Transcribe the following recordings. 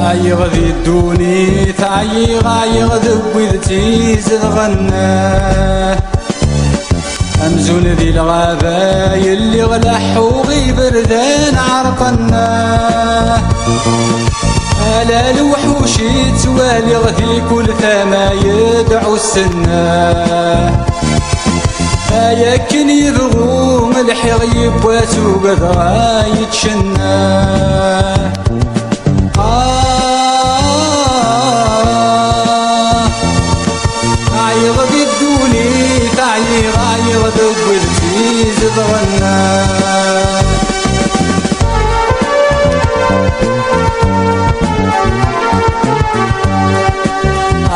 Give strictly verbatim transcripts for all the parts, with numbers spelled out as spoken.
Ɛyiɣ di ddunit, ɛyiɣ, ɛyiɣ deg wid tt-izedɣen. Amzun di lɣaba yelliɣ, leḥḥuɣ, iberdan ɛerqen. Ala lewḥuc i ttwaliɣ, di kul tama yedɛussen. Ay akken yebɣu lḥiɣ, yiwwas ugadeɣ ad yi-d-cenna. Ah, ɛyiɣ di ddunit, ɛyiɣ, ɛyiɣ deg wid tt-izedɣen.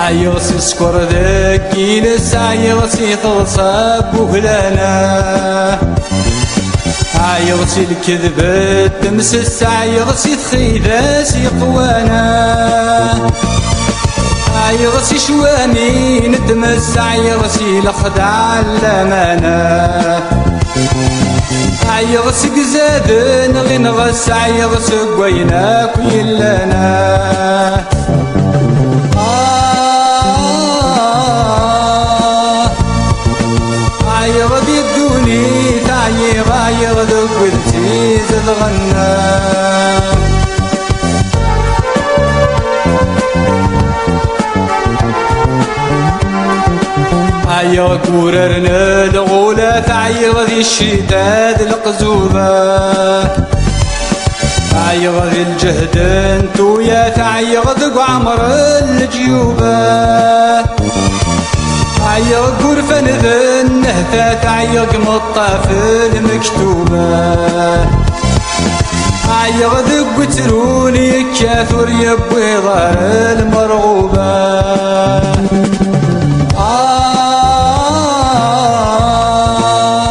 Ɛyiɣ si sskeṛ deg yiles, ɛyiɣ si teḍsa n wuglana. Ɛyiɣ si lkedb d temsest, ɛyiɣ si txidas yeqwana. Ɛyiɣ si ccwami n tmes, ɛyiɣ si lexdeɛ n lamana. Ɛyiɣ seg zaden ɣinɣes, ɛyiɣ seg wayen akk yellan. Ah, ɛyiɣ di ddunit, ɛyiɣ, ɛyiɣ deg wid tt-izedɣen. Ɛyiɣ deg urar n lɣulat, ɛyiɣ di ccita d leqzuba. Ɛyiɣ di lǧehd n tuyat, ɛyiɣ deg uɛmer n leǧyuba. Ɛyiɣ deg urfan d nnehtat, ɛyiɣ deg meṭṭaf lmektuba. Ɛyiɣ deg wettrun yekkat ur yewwiḍ ara lmerɣuba. Ah,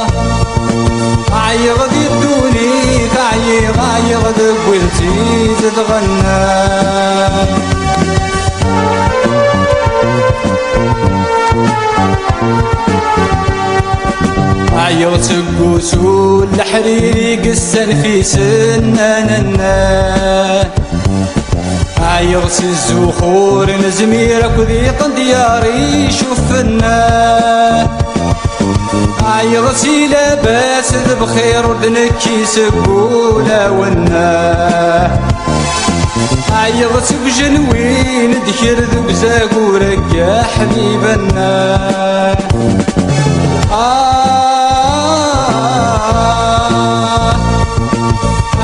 ɛyiɣ di ddunit, ɛyiɣ, ɛyiɣ deg wid tt-izedɣen. Ɛyiɣ seg usu n leḥrir i yessan fi sennan-nneɣ. Ɛyiɣ si zzuxur n zmir akked iqendyar icuffen. Ɛyiɣ si labas d bxir ur d-nekki seg ulawen. Ɛyiɣ seg ujenwi n ddkir d uzagur akka ḥbiben. Ah,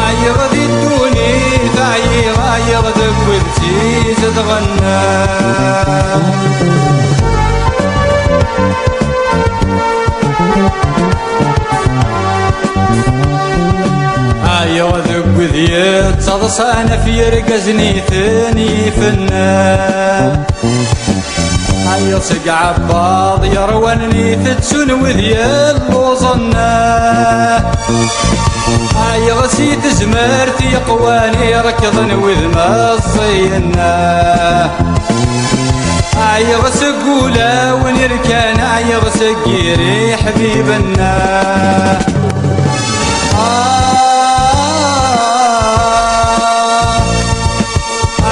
ɛyiɣ di ddunit, ɛyiɣ, ɛyiɣ deg wid tt-izedɣen. Ɛyiɣ deg wid yettaḍsan ɣef yergazen i ten-yifen. Ɛyiɣ seg ɛebbaḍ yerwan i tettun wid yelluẓen. Ɛyiɣ si tezmert yeqwan irekḍen wid meẓẓiyen. Ɛyiɣ seg ulawen irkan, ɛyiɣ seg yiri ḥbiben. Ah,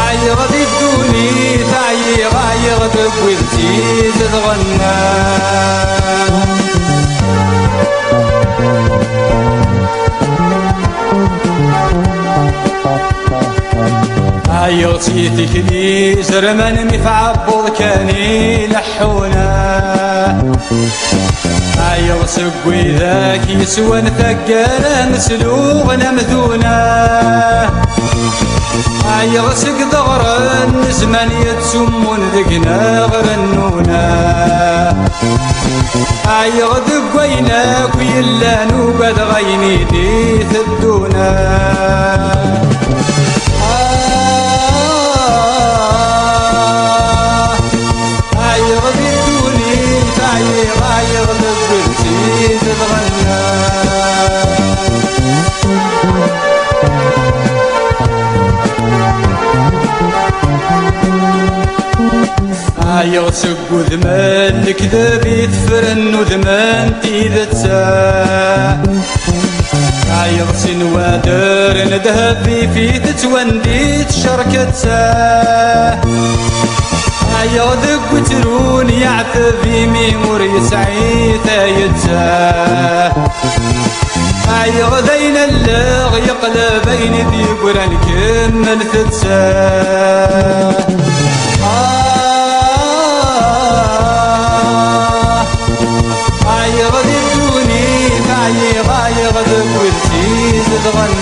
ɛyiɣ di ddunit, ɛyiɣ, ɛyiɣ deg wid tt-izedɣen. Ɛyiɣ si tikli izerman mi tɛebbuḍ kan i leḥḥuna. Ɛyiɣ seg widak yeswan taggara mesluɣen amduna. Ɛyiɣ seg deɣren n zzman yettsummun deg-neɣ rennuna. Ɛyiɣ deg wayen akk yellan, ugadeɣ ayen i d-iteddun. Ah, ɛyiɣ di ddunit, ɛyiɣ, ɛyiɣ deg wid tt-izedɣen. Ɛyiɣ seg udem n lekdeb i tefren udem n tidet. Ɛyiɣ si nwader n ddheb ifit ttwandit cerket. Ɛyiɣ deg wettrun yeɛteb imi ur yesɛi tayet. Ɛyiɣ d ayen allaɣ yeqleb ayen i d-yeggran kemmel tetta. Ah, ɛyiɣ di ddunit, ɛyiɣ, ɛyiɣ deg wid tt-izedɣen.